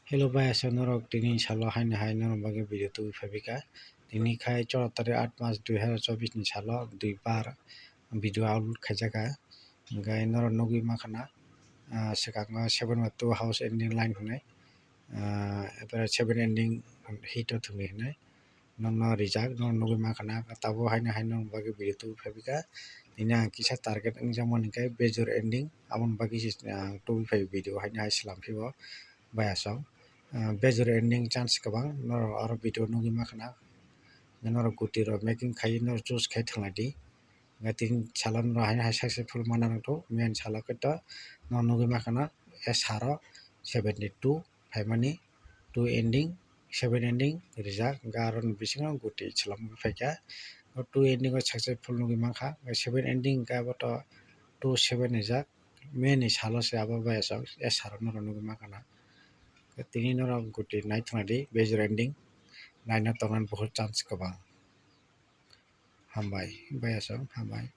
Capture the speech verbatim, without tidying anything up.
Hello bai, aswk norok tini salo haino hai norok bagwi video tubui phaibika. Tini khai choro tarik aat mas dui hazar chobbish ni salo dui bar video upload khaijaka. Hwnkhe norok nugwi mankha na, ah, swkango seven by two house ending line hwnwi, ah, seven ending hit o thwngwi hwnwi. Nono rijak, nono nugwi mankha na, tabuk haino hai norok bagwi video tubui phaibika. Tini ang kisa target wngjakmani khe bejor ending, aboni bagwi se ang tubui phai video haino hai swlam phio bai aswk. Ah, bejor ending chance kwbang, norok aro video nugwi mankha na, norok guti rok making khai norok choose khai thanglaidi. Hwnkhe tini salo norok haino hai successful mana nangtho, main salo khe to norok nugwi mankha na, S R o seventy two phaimani, two ending, seven ending rijak, hwnkhe aroni bisingo guti swlam phaikha. O two ending o successful nugwi mankha, seven ending hwnkhe abo to two seven rijak, main ni salo se abo bai aswk S R o norok nugwi mankha na. Tini norok guti naithoknai di, bejor ending naina tongnani buhut chance kwbang. Hambai, bai aswk, hambai.